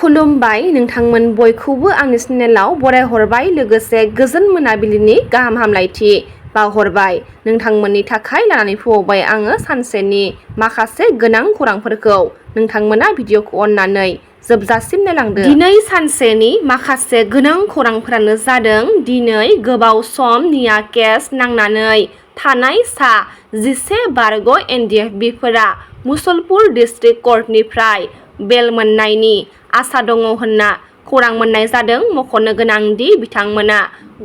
खुलुमबाय नोंथांमोन बयखौबो आंनि चेनेलाव बरायहरबाय लोगोसे गोजोन मोनाबिलिनि गाहाम हामलायथि बावहरबाय नोंथांमोननि थाखाय लानानै फैबाय आङो सानसेनि माखासे गोनां खौरांफोरखौ नोंथांमोना भिडिअखौ अननानै जोबजासिम नायलांदो। दिनै सानसेनि माखासे गोनां खौरांफोरानो जादों दिनै गोबाव सम निया केस नांनानै थानाय सा 11 बारग' एनडिएफबिफोरा मुसलपुर डिस्ट्रिक्ट कर्टनिफ्राय बेल मोननायनि आसा दङ होनना खौरां मोननाय जादों। मख'नो गोनांदि बिथांमोना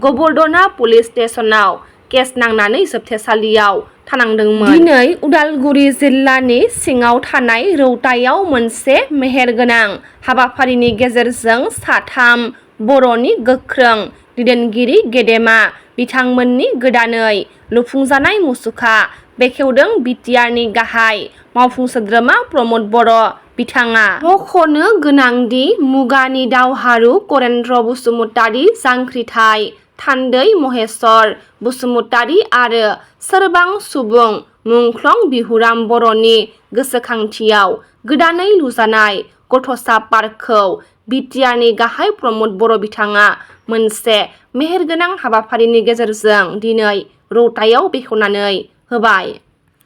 गबर्धना पुलिस स्टेसनाव केस नांनानै जोबथेसालियाव थानांदोंमोन। दिनै उदालगुरि जिल्लानि सिङाव थानाय रौतायाव मोनसे मेहेरगोनां हाबाफारिनि गेजेरजों साथाम बर'नि गोख्रों दैदेनगिरि गेदेमा बिथांमोननि गोदानै लुफुंजानाय मुसुखा बेखेवदों बिटिआरनि गाहाय मावफुं सोद्रोमा प्रमद बर' बिथाङा। मख'नो गोनांदि मुगानि दावहारु करेन्द्र बसुमतारी जांख्रिथाय थान्दै महेश्वर बसुमतारी आरो सोरबां सुबुं मुंख्लं बिहुराम बर'नि गोसोखांथियाव गोदानै लुजानाय गथ'सा पार्कखौ बिटिआरनि गाहाय प्रमद बर' बिथाङा मोनसे मेहेरगोनां हाबाफारिनि गेजेरजों दिनै रौतायाव बेखेवनानै होबाय।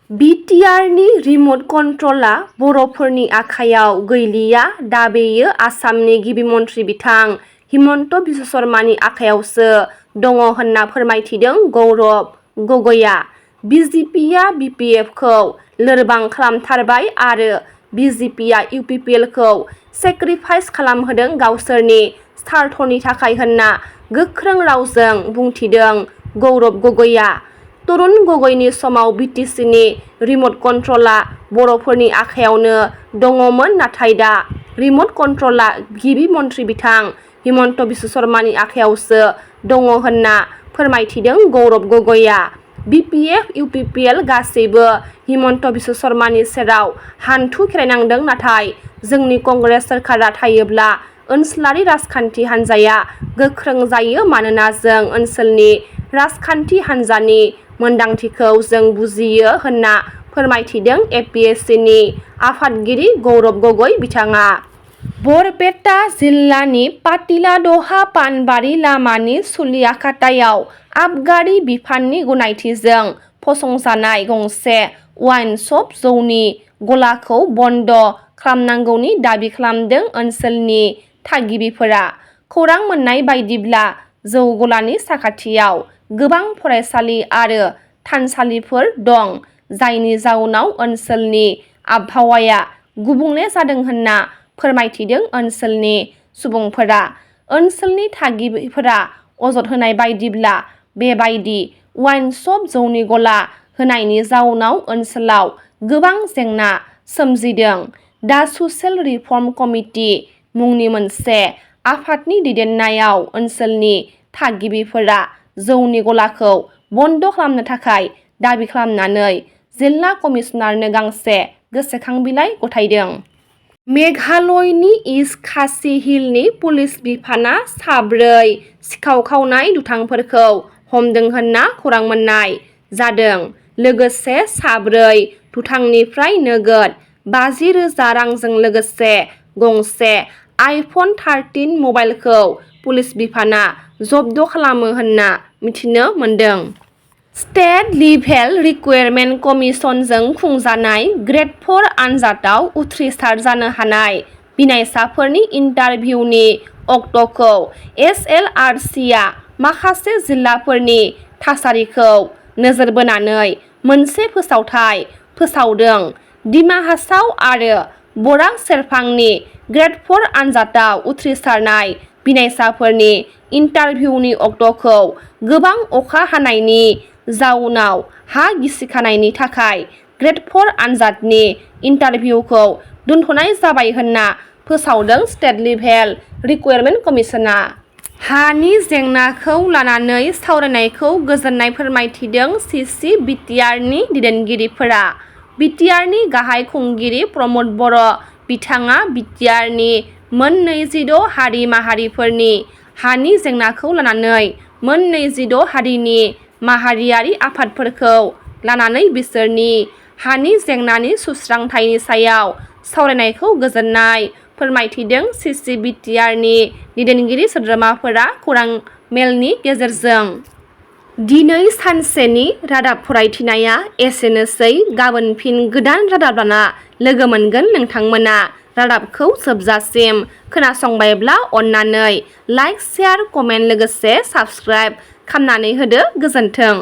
बिटिआरनि रिमट कन्ट्रलआ बर'फोरनि आखायाव गैलिया दा बेयो आसामनि गिबि मन्थ्रि बिथां हिमन्त बिश्व शर्मानि आखायावसो दङ होनना फोरमायथिदों गौरब गगैआ। बिजेपिआ बिपिएफखौ लोरबां खालामथारबाय आरो बिजेपिआ इउपिपिएलखौ सेक्रिफाइस खालामहोदों गावसोरनि स्वार्थनि थाखाय होनना गोख्रों रावजों बुंथिदों गौरब गगैआ। तरुण गगैनि समाव बिटिसिनि रिमट कन्ट्रलआ बर'फोरनि आखायावनो दङमोन नाथाय दा रिमट कन्ट्रलआ गिबि मन्थ्रि बिथां हिमन्त बिश्व शर्मानि आखायावसो दङ होनना फोरमायथिदों गौरब गगैआ। बिपिएफ इउपिपिएल गासैबो हिमन्त बिश्व शर्मानि सेराव हान्थु खेरायनांदों नाथाय जोंनि कंग्रेस सोरखारा थायोब्ला ओनसोलारि राजखान्थि हान्जाया गोख्रों जायो मानोना जों ओनसोलनि राजखान्थि हान्जानि मोनदांथिखौ जों बुजियो होनना फोरमायथिदों एपिएससिनि आफादगिरि गौरब गगै बिथाङा। बरपेटा जिल्लानि पातिलादहा पानबारि लामानि सुलियाखातायाव आबगारि बिफाननि गनायथिजों फसंजानाय गंसे वाइन शप जौनि गलाखौ बन्द खालामनांगौनि दाबि खालामदों ओनसोलनि थागिबिफोरा। खौरां मोननाय बायदिब्ला जौ गलानि साखाथियाव गोबां फरायसालि आरो थानसालिफोर दं जायनि जाउनाव ओनसोलनि आबहावाया गुबुंले जादों होनना फोरमायथिदों ओनसोलनि सुबुंफोरा। ओनसोलनि थागिबिफोरा अजद होनाय बायदिब्ला बेबायदि वाइन शप जौनि गला होनायनि जाउनाव ओनसोलाव गोबां जेंना सोमजिदों। दा ससियेल रिफर्म कमिटि मुंनि मोनसे आफादनि दैदेननायाव ओनसोलनि थागिबिफोरा जौनि गलाखौ बन्द खालामनो थाखाय दाबि खालामनानै जिल्ला कमिसनारनो गांसे गोसोखां बिलाइ गथायदों। मेघालयनि इस्ट खासि हिलनि पुलिस बिफाना साब्रै सिखाव खावनाय दुथांफोरखौ हमदों होनना खौरां मोननाय जादों। लोगोसे साब्रै दुथांनिफ्राय नोगोद 50,000 रांजों लोगोसे गंसे आइफन 13 मबाइलखौ पुलिस बिफाना जब्द खालामो होनना मिथिनो मोनदों। स्टेट लिभेल रिक्रुटमेन्ट कमिसनजों खुंजानाय ग्रेड 4 आनजादआव उथ्रिसार जानो हानाय बिनायसाफोरनि इन्टारभिउनि अक्ट'खौ एसएलआरसीआ माखासे जिल्लाफोरनि थासारिखौ नोजोर बोनानै मोनसे फोसावथाय फोसावदों। डिमा हासाव आरो बराक सेरफांनि ग्रेड 4 आनजादआव उथ्रिसारनाय बिनायसाफोरनि इन्टारभिउनि अक्ट'खौ गोबां अखा हानायनि जाउनाव हा गिसिखानायनि थाखाय ग्रेड 4 आनजादनि इन्टारभिउखौ दोनथ'नाय जाबाय होनना फोसावदों स्टेट लिभेल रिक्रुटमेन्ट कमिसनआ। हानि जेंनाखौ लानानै सावरायनायखौ गोजोननाय फोरमायथिदों सिसि बिटिआरनि दैदेनगिरिफोरा। बिटिआरनि गाहाय खुंगिरि प्रमद बर' बिथाङा बिटिआरनि मोन 26 हारि माहारिफोरनि हानि जेंनाखौ लानानै मोन 26 हारिनि माहारियारि आफादफोरखौ लानानै बिसोरनि हानि जेंनानि सुस्रांथायनि सायाव सावरायनायखौ गोजोननाय फोरमायथिदों CCBTRनि दैदेनगिरि सोद्रोमाफोरा खौरां मेलनि गेजेरजों। दिनै सानसेनि रादाब फरायथिनाया एसेनोसै। गाबोन फिन गोदान रादाब लाना लोगो मोनगोन नोंथांमोना। रादाबखौ जोबजासिम खोनासंबायब्ला अन्नानै लाइक, शेयार, कमेन्ट लोगोसे साबस्क्राइब खालामनानै होदो। गोजोन्थों।